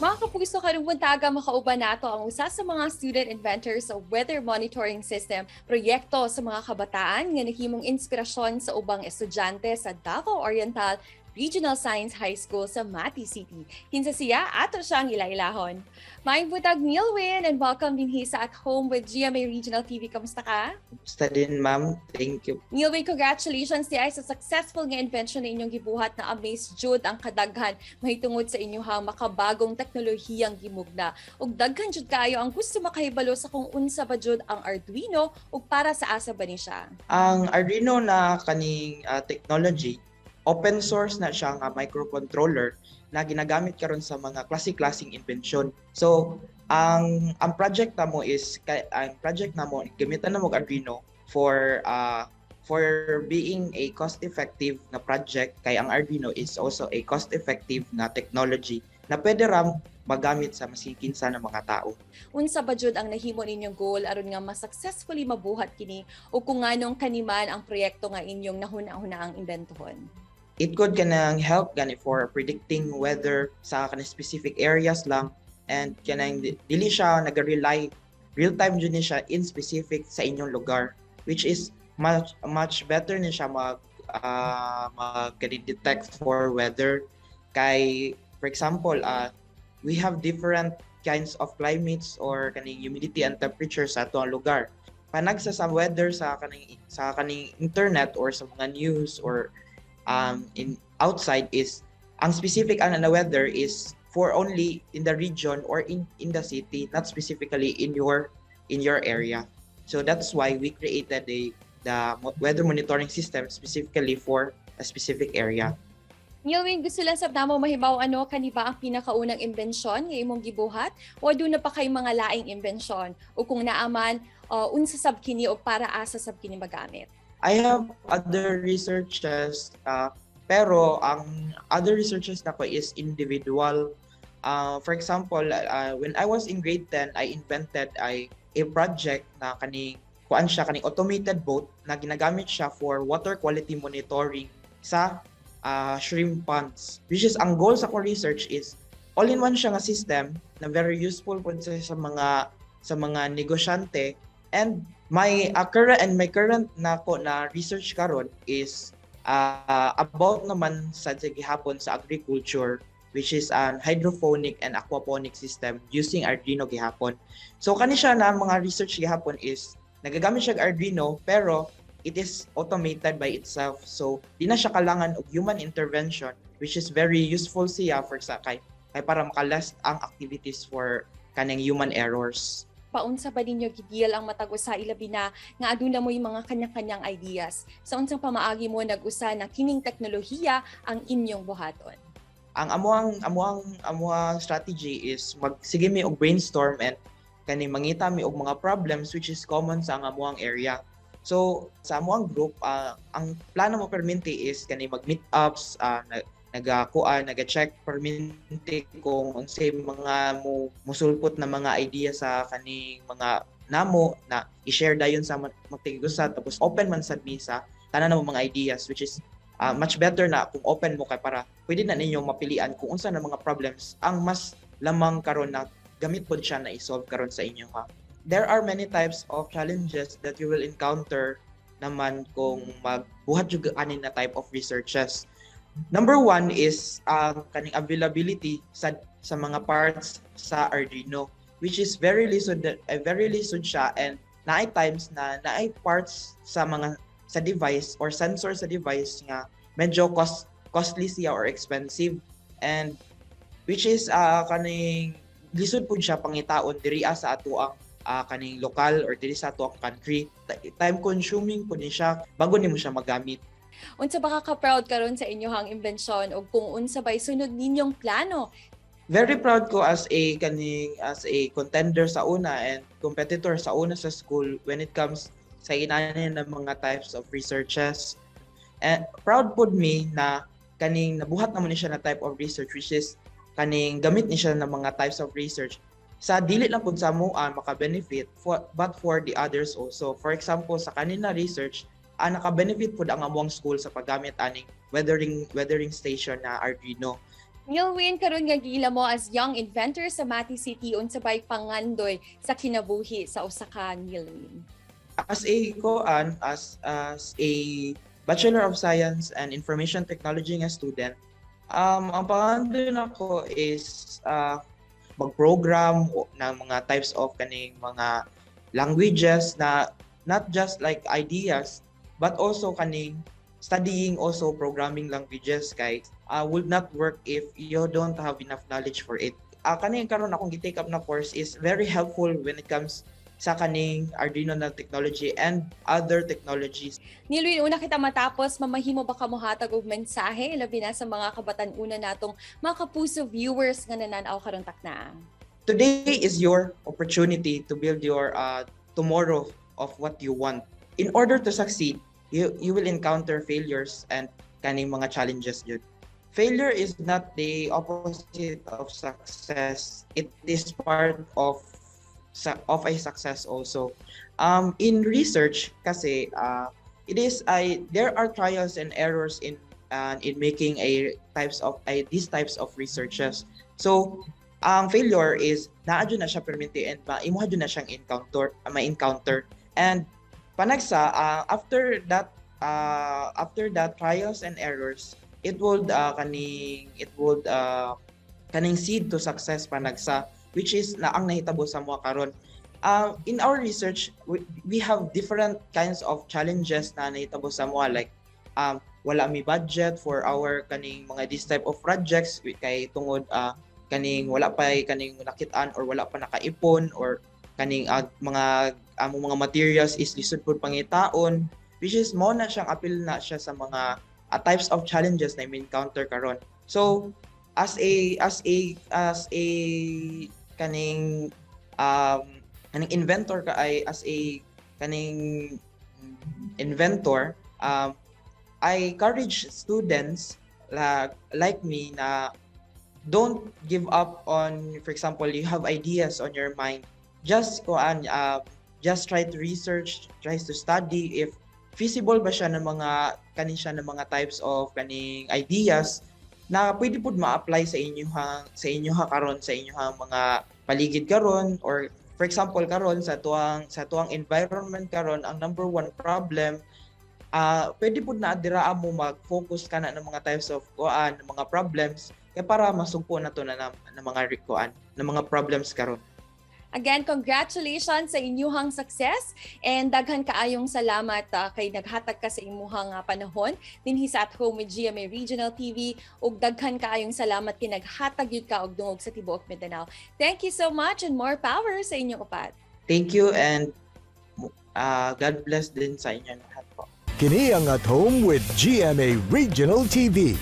Mga kapuso, karong buntaga makauban nato ang usa sa mga student inventors sa weather monitoring system, proyekto sa mga kabataan nga nahimong inspirasyon sa ubang estudyante sa Davao Oriental Regional Science High School sa Mati City. Kinsa siya? Ato siyang ilailahon. Maayong buntag, Neilwin, and welcome dinhi sa At Home with GMA Regional TV. Kamusta ka? Kamusta din, ma'am. Thank you. Neilwin, congratulations diay sa successful nga invention na inyong gibuhat na amaze jud ang kadaghan mahitungod sa inyong makabagong teknolohiyang gimugna. Ug daghan jud kaayo ang gusto makahibalo sa kung unsa ba jud ang Arduino ug para sa asa ba ni siya. Ang Arduino na kaning technology, open source na siya nga microcontroller na ginagamit karon sa mga klase-klaseng invention. So, ang project namo is ang project namo gamitan namo og Arduino for being a cost-effective na project kay ang Arduino is also a cost-effective na technology na pwede ra magamit sa maskin kinsa na mga tao. Unsa ba jud ang nahimo ninyong goal aron nga mas successfully mabuhat kini o kung nganong kaniman ang proyekto nga inyong nahuna-hunaang imbentohon? It could kanang help gani for predicting weather sa kanang specific areas lang and kanang dili siya naga-rely, real time jud ni siya in specific sa inyong lugar, which is much much better ni siya mag kani detect for weather kay, for example, we have different kinds of climates or kaning humidity and temperature sa ato ang lugar. Panagsa sa weather sa kaning internet or sa mga news or in outside is ang specific ana na weather is for only in the region or in the city, not specifically in your area. So that's why we created a the weather monitoring system specifically for a specific area. Neilwin, gusto lang sab namo mahibaw, ano kani ba ang pinakaunang imbensyon nga imong gibuhat o aduna pa kay mga laing imbensyon, o kung naa man, unsa sab kini o para asa sab kini magamit? I have other researches, pero ang other researches nako is individual. For example, when I was in grade 10, I invented a project na kaning kuan siya, kaning automated boat na ginagamit siya for water quality monitoring sa shrimp ponds. Which is ang goal sa ko research is all-in-one siya nga system na very useful po sa mga negosyante. And my current na ko na research karon is about naman sa gihapon sa agriculture, which is an hydroponic and aquaponic system using Arduino gihapon. So kani siya na mga research gihapon is nagagamit siya og Arduino pero it is automated by itself. So di na siya kailangan og human intervention, which is very useful siya for sa kay para maka-less ang activities for kaning human errors. Paunsa ba ninyo gi-deal ang matag usa, ilabi na nga aduna mo yung mga kanya-kanyang ideas? Sa unsang pamaagi mo nag-usa na kining teknolohiya ang inyong buhaton? Ang amo ang strategy is magsige mi og brainstorm and kani mangita mi og mga problems which is common sa ang amoang area. So sa amoang group, ang plano mo perminti is kani mag meet ups, nagakuan, naga-check perminti kung unsay mga mo musulpot na mga idea sa kaning mga namo na i-share dayon sa magtig-usa, tapos open man sad mi sa tanan namo mga ideas, which is much better na kung open mo kay para pwede na ninyo mapilian kung unsa na mga problems ang mas lamang karon na gamit pod siya na i-solve karon sa inyo ha. There are many types of challenges that you will encounter naman kung magbuhat jud ani na type of researches. Number one is ang kaning availability sa mga parts sa Arduino, which is very lisod siya and naay times na naay parts sa mga sa device or sensor sa device nga medyo costly siya or expensive and which is kaning lisod pud siya pangitaon diri sa ato ang kaning lokal or diri sa ato ang country. Time consuming pud ni siya bago nimo siya magamit. Unsa ba ka ka-proud karon sa inyong imbensyon o kung unsa bay sunod ninyong plano? Very proud ko as a contender sa una and competitor sa una sa school when it comes sa inani ng mga types of researches. And proud pod me na kaning nabuhat namo ni siya na type of research, which is kaning gamit ni siya ng mga types of research sa dili lang pud sa mo maka-benefit for, but for the others also. For example, sa kanina research, naka-benefit pud ang among school sa paggamit aning weathering station na Arduino. Nilwin, karon nga giila mo as young inventor sa Mati City, unsa bay pangandoy sa kinabuhi sa usa ka Nilwin? As a koan, as a Bachelor of Science and Information Technology nga student, ang pangandoy nako is mag-program ng mga types of kaning mga languages na not just like ideas but also kaning studying also programming languages kay would not work if you don't have enough knowledge for it. Kaning karon akong gi-take up na course is very helpful when it comes sa kaning Arduino na technology and other technologies. Nilwin, una kita matapos, mamahimo ba ka mohatag og mensahe labi na sa mga kabatan-una natong mga kapuso viewers nga nananaw karon takna? Today is your opportunity to build your tomorrow of what you want. In order to succeed, you will encounter failures and kaning mga challenges jud. Failure is not the opposite of success. It is part of a success also. In research kasi it is I there are trials and errors in making a types of a these types of researches. So ang failure is naa jud na siya permente and imuha jud na siyang encounter ma-encounter and panagsa after that trials and errors, it would kaning seed to success panagsa, which is na ang nahitabo sa mga karon. In our research, we have different kinds of challenges na nahitabo sa mga, like wala mi budget for our kaning mga this type of projects kay tungod kaning wala pa kaning nakitaan or wala pa nakaipon or kaning mga among mga materials is lisod pud pangitaon, which is mo na siyang apil na siya sa mga types of challenges na encounter karon. So as a kaning kaning inventor ka ay as a kaning inventor, I encourage students like me na don't give up on, for example, you have ideas on your mind, just kuan, just try to research, try to study if feasible ba siya ng mga kanin siya ng mga types of kaning ideas na pwede pud ma-apply sa inyo karon, sa inyong mga paligid karon, or for example karon sa tuang environment karon, ang number one problem, pwede pud na dira mo mag-focus ka na ng mga types of kuan ng mga problems kaya para masugpo na to na mga kuan ng mga problems karon. Again, congratulations sa inyuhang success and daghan kaayong salamat kay naghatag ka sa imuhang panahon dinhi sa At Home with GMA Regional TV ug daghan kaayong salamat kay naghatag gyud ka og dungog sa tibuok Mindanao. Thank you so much and more power sa inyong upat. Thank you and God bless din sa inyo lahat po. Kini ang At Home with GMA Regional TV.